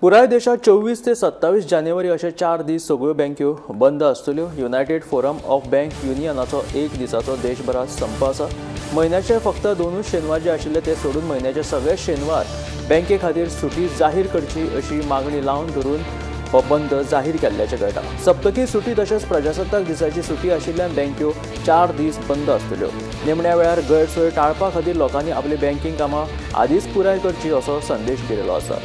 पुराय देशात 24 ते 27 जानेवारी अशे 4 दीस सगळ्यो बँक्यो बंद आसतल्यो. युनायटेड फोरम ऑफ बँक युनियनाचो एक दिसाचो देशभरात संप आसा. म्हयन्याचे फक्त 2 शेनवार जे आशिल्ले ते सोडून म्हयन्याचे सगळे शेनवार बँके खातीर सुटी जाहीर करची अशी मागणी लावन धरून हो बंद जाहीर केल्ल्याचें कळटा. सप्तकी सुटी तशेंच प्रजासत्ताक दिसाची सुटी आशिल्ल्यान बँक्यो 4 दीस बंद आसतल्यो. निमण्या वेळार गैरसोय टाळपा खातीर लोकांनी आपली बँकींग कामां आदींच पुराय करची असो संदेश दिलेलो आसा.